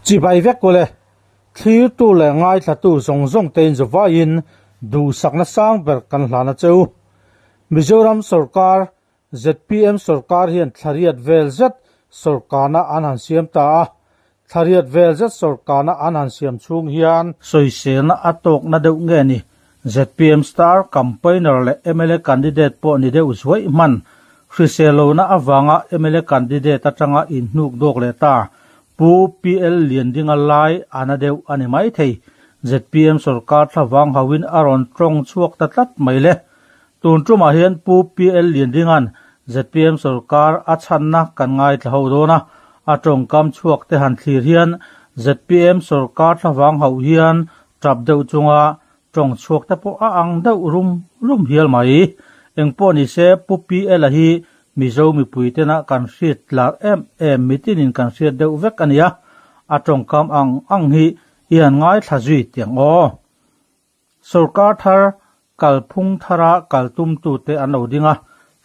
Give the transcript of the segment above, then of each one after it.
Chibai vek ule, thlirtu leh ngaithlatu zawng zawng te inzawvaiin duhsakna sang ber kan hlan a che u. Mizoram sorkar, zpm sorkar hian thlariat vel zet sorkarna an han siam ta a, thlariat vel zet sorkarna an han siam chhung hian, sawiselna a tawkna deuh nge ni? Zpm star campaigner leh mla candidate pawh ni deuh zuaih hman, hrisel lohna avanga mla candidate atanga inhnuk dawk leh ta Pu PL Liandinga lai a na deuh a ni maithei. Zpm sorkar thlavang hauhin a rawn tawng chhuak ta tlat mai le. Tun tumah hian Pu PL Liandinga'n zpm sorkar a chhanna kan ngaithla ho dawn a, a tawngkam chhuak te han thlir hian zpm sorkar thlavang hauh hian tap deuh chunga tawng chhuak te pawh a ang deuh rum rum hial mai. Engpawh ni se Pu PL-a hi Mizo mipui tena kan hriat tlar em em mitinin kan hriat deuh vek a nia, a tawngkam ang ang hi i han ngaithla zui tiang aw. Sorkar thar kalphung thara kal tumtute an lo ding a,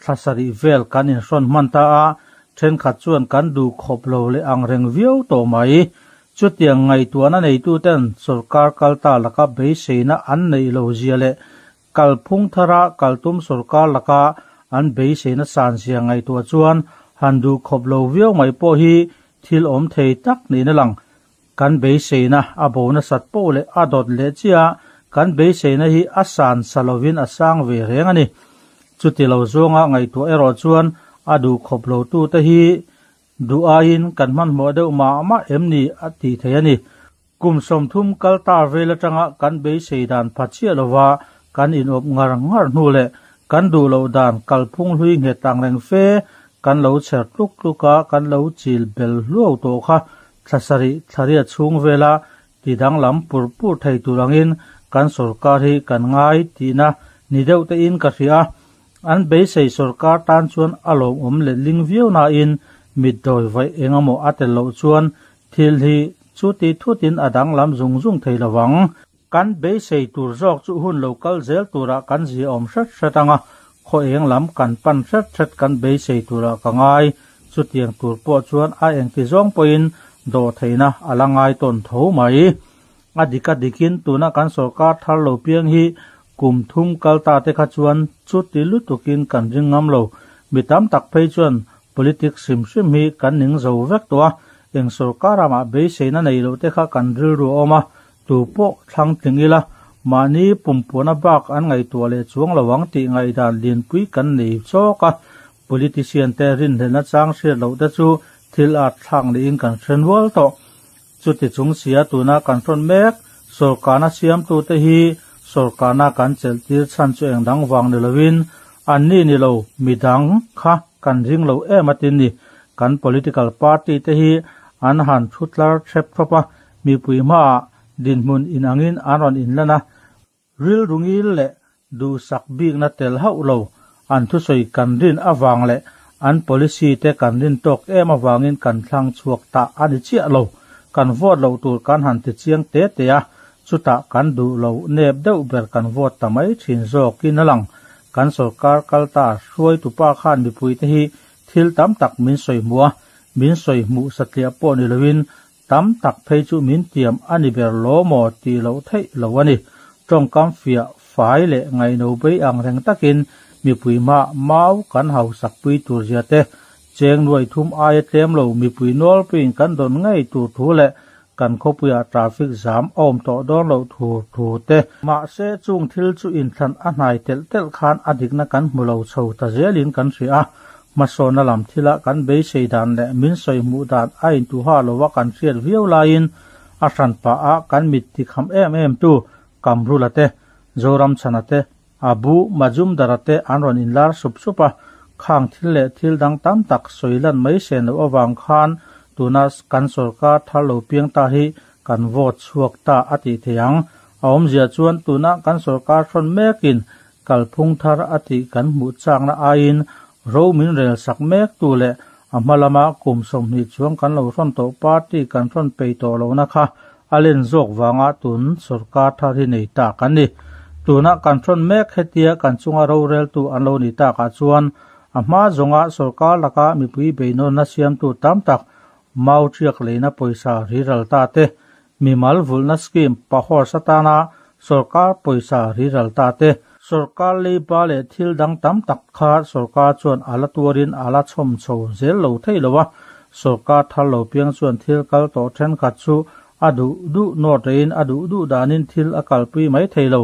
thla sarih vel kan inhrawn hman ta a, thenkhat chuan kan duh khawp lo leh ang reng viau tawh mai. Chutiang ngaihtuahna neituten sorkar kal ta laka beiseina an neih lo zia leh kalphung thara kal tum sorkar laka an beiseina san zia ngaihtuah chuan han duh khawp lo viau mai pawh hi thil awm thei tak niin a lang. Kan beiseina a bo nasat poh leh a dawt leh chiah a, kan beiseina hi a san sa lovin a sang ve reng a ni. Chuti lo zawnga ngaihtuah erawh chuan a duh khawp lo tute hi duh aiin kan hmanhmawh deuh mah mah em ni a tih theih a ni. Kum 30 kal ta vel atanga kan beisei dan pha chiah lova kan inawp ngar ngar hnu leh kan duh loh dan kalphung hlui nghet ang reng fe kan lo chher tluk tluk a, kan lo chil bel hluau tawh kha thla sarih thlariat chhung vela ti danglam pur pur thei tur angin kan sorkar hi kan ngai tihna ni deuh tein ka hria a. An beisei sorkar tan chuan a lawmawm letling viau nain mitdawi vaih engemaw a tel loh chuan thil hi chuti thutin a danglam zung zung thei lovang. Kan beisei tur zawk chu hun lo kal zel turah kan ziaawm hret hret ang a, khaw eng lam kan pan hret hret kan beisei turah ka ngai. Chutiang tur pawh chuan a engti zawng pawhin dawhtheihna a la ngai tawn tho mai. A dik a dikin tuna kan sorkar thar lo piang hi kum thum kal ta te kha chuan chuti lutukin kan ring ngam lo. Mi tam tak phei chuan politics hrim hrim hi kan ning zo vek tawh a, eng sorkar ramah beiseina nei loh te kha kan rilru a awm a, Tu pawh thlang tling ila, mahni pumpuana bak an ngaihtuah leh chuang lo ang tih ngaihdan lianpui kan nei chawk a. Politician te rinhlelhna chang hriat loh te chu thil at thlak niin kan hre nual tawh. Chuti chung sia tuna kan hrawn mek, sawrkarna siamtute hi sawrkarna kan chelh tir chhan chu engdang vang ni loin anni ni lo midang kha kan ring lo em a tin ni. Kan political party te hi an han thu tlar thlep thlawp a, Mipui hmaah dinhmun inangin an rawn inlan a, rilru ngil leh duhsak bikna tel hauh lo an thusawi kan rin avang leh an policy te kan rin tawk em avangin kan thlang chhuak ta a ni chiah lo. Kan vote loh tur kan han ti chiang te te a, chutah kan duh lo nep deuh ber kan vote ta mai thin zawkin a lang. Kan sorkar kal ta hruaitupa khan mipuite hi thil tam tak min sawi hmuh a, min sawi hmuh satliah pawh ni loin Tam tak phei chu min tiam a ni ber lo maw tih loh theih lo a ni. Tawngkam fiah fai leh ngaihno bei ang reng takin mipui hma mau kan hausak pui tur zia te, cheng nuai thum aia tlem lo mipui nawlpuiin kan dawn ngei tur thu leh kan khawpuiah traffic zam a awm tawh dawn loh thu thu te. Mahse chung thil chu inthlan a hnai telh telh khan a dikna kan hmu lo chho ta zelin kan hria a. Hmasawnna lam thila kan beisei dan leh min sawi hmuh dan a intuha lova kan hriat viau laiin a hran pah a kan mit ti kham em em tu Kamrula te, Zoramchhana te, Abu Majumdara te an rawn inlar sup sup a, khang thil leh thil dang tam tak sawi lan mai sen loh avang khan tuna kan sorkar thar lo piang ta hi kan vote chhuak ta a tih thei ang. A awmzia chuan tuna kan sorkar hrawn mekin Kalphung thar a tih kan hmuh chakna aiin ro min rel sak mek tu leh a hma lama kum 20 chuang kan lo hrawn tawh party kan hrawn peih tawh lohna kha a len zawk vanga tun sorkar thar hi nei ta kan ni. Tuna kan hrawn mek hetia kan chunga roreltu an lo ni takah chuan a hma zawnga sorkar laka mipui beinawnna siamtu tam tak. Mau ṭiak leina pawisa riral ta te, mimal vulhna scheme pahawrs atana sorkar pawisa riral ta te, sorkar leiba leh thil dang tam tak kha sorkar chuan a la tuarin a la chhawm chho zel lo thei lo a, sorkar thar lo piang chuan thil kal tawh thenkhat chu a duh duh nawt reiin a duh duh danin thil a kalpui mai thei lo.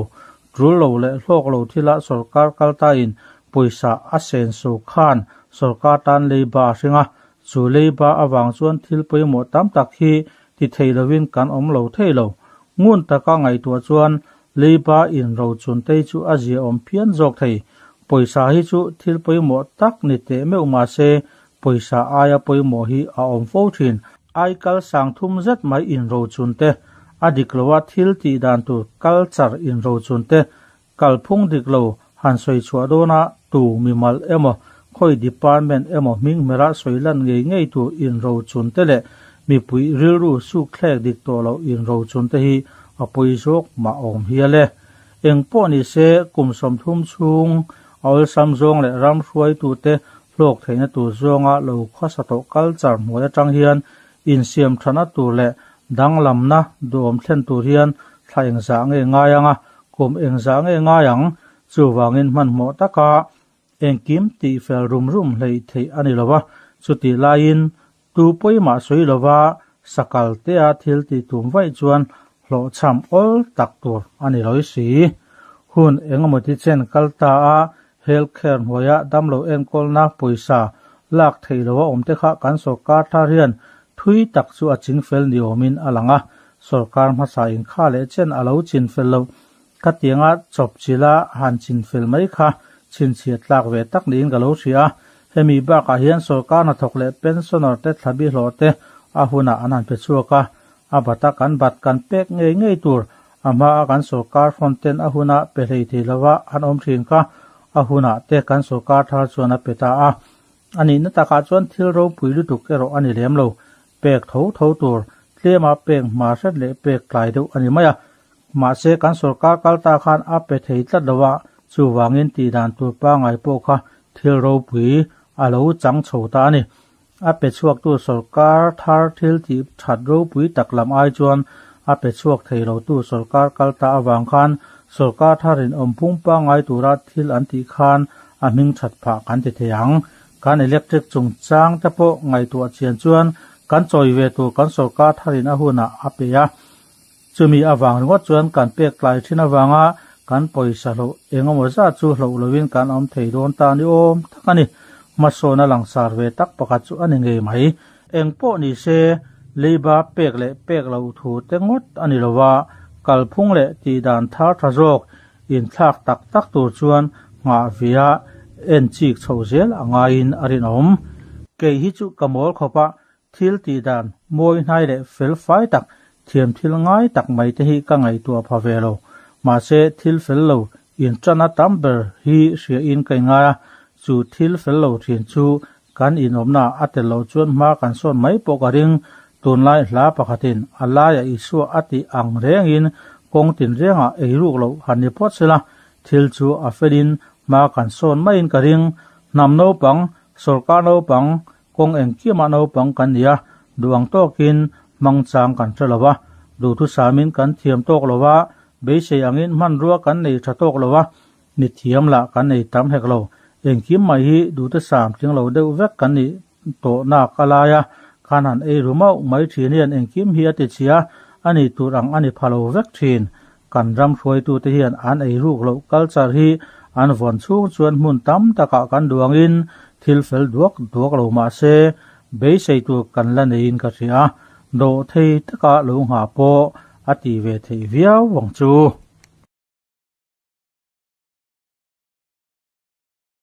Tul lo leh hlawk lo thila sorkar kal tain pawisa a senso khan sorkar tan leiba a hring a, chu leiba avang chuan thil pawimawh tam tak hi ti thei lovin kan awm lo thei lo. Ngun taka ngaihtuah chuan leiba inrochun tei chu a ziaawm phian zawk thei. Pawisa hi chu thil pawimawh tak ni teh meuh mahse pawisa aia pawimawh hi a awm fo thin. Aikal sang thum zet mai inrochun te, a dik loa thil tih dan tur culture inrochun te, kalphung dik lo han sawi chhuah dawna tu mimal emaw khawi department emaw hming hmera sawi lan ngei ngei tur inrochun te leh mipui rilru suk thlek dik tawh loh inrochun te hi a pawi zawk mah awm hial e. Eng pawh ni se kum 30 chhung a awlsam zawng leh ram hruaitute hlawk theihna tur zawnga lo khawsa tawh culture hnuai atang hian insiam thana tur leh danglamna duhawm thlen tur hian thla engzah nge ngai ang a, kum engzah nge ngai ang? Chuvangin hmanhmawh taka engkim tihfel rum rum hleih theih a ni lo va, chutih laiin tu pawimah sawi lova sakal tea thil tih tum vaih chuan hlawhchham awl tak tur a ni lo si. Hun engemaw ti chen kal ta a, health care hnuaia damlo enkawlna pawisa lak theih loha awm te kha kan sorkar thar hian thui tak chu a chingfel ni awmin a lang a, sorkar hmasa inkha leh chen a lo chinfel loh. Khatianga chawp chila han chinfel mai kha chhinchhiah tlak ve tak niin ka lo hria a. Hemi bakah hian sorkar hnathawk leh pensioner te thlabi hlawh te a hunah an han pe chhuak a, a bata kan bat kan pek ngei ngei tur a hmaa kan sorkar front ten a huna pe hlei thei lova an awm thin kha a hunah te kan sorkar thar chuan a pe ta a. A nihna takah chuan thil ropui lutuk erawh a ni lem lo. Pek tho tho tur tlema pek hma hret leh pek tlai deuh a ni mai a. Mahse kan sorkar kal ta khan a pe thei tlat lo a, chuvangin tih dan tur pangngai pawh kha thil ropui a lo chang chho ta a ni. A pe chhuaktu sorkar thar thil tih that ropui tak lam ai chuan a pe chhuak thei lotu sorkar kal ta avang khan sorkar tharin awmphung pangngai tura thil an tih khan a hming that phah kan ti thei ang. Kan electric chungchang te pawh ngaihtuah chian chuan kan chawi ve tur kan sorkar tharin a hunah a pe a. Chumi avang ringawt chuan kan pek tlai thin avanga kan pawisa hloh engemaw zat chu hloh lovin kan awm thei dawn ta ni awm tak a ni. Hmasawna langsar ve tak pakhat chu a ni ngei mai. Eng pawh ni se, leiba pek leh pek lo thu te ngawt a ni lova, kalphung leh tihdan thar tha zawk inthlak tak tak tur chuan nghah via en chik chho zel a ngaiin a rinawm. Kei hi chu ka mawl khawp a, Thil tih dan mawi hnai leh fel fai tak, thiam thil ngai tak mai te hi ka ngaihtuah pha ve lo. Mahse, thil fel lo inṭana tam ber hi hria in ka inngai a, chu thil fel lo ṭhin chu kan inawmna a tel loh chuan hma kan sawn mai pawh ka ring. Tunlai hla pakhatin a laia Isua a tih ang rengin kawng tinrengah ei ruk loh han ni phawt sela, thil chu a felin hma kan sawn maiin ka ring. Hnam naupang, sawrkar naupang, Kawng engkimah naupang kan ni a, duh ang tawkin hmang chang kan hre lo a, duhthusamin kan thiam tawk lo a, beisei angin hmanrua kan nei tha tawk lo a, ni thiam lah kan nei tam hek lo. Engkim mai hi duhthusam tling lo deuh vek kan nih tawh nak a lai a, khan han ei ru mauh mai thin hian engkim hi a ti chhia a nih tur ang a ni pha lo vek thin. Kan ram hruaitute hian an ei ruk loh culture hi an vawn chhung chuan hmun tam takah kan duangin thil fel duak duak lo mah se beisei tur kan la neiin ka hria. Dawhthei taka lo nghah pawh a ti ve theih viau ang chu.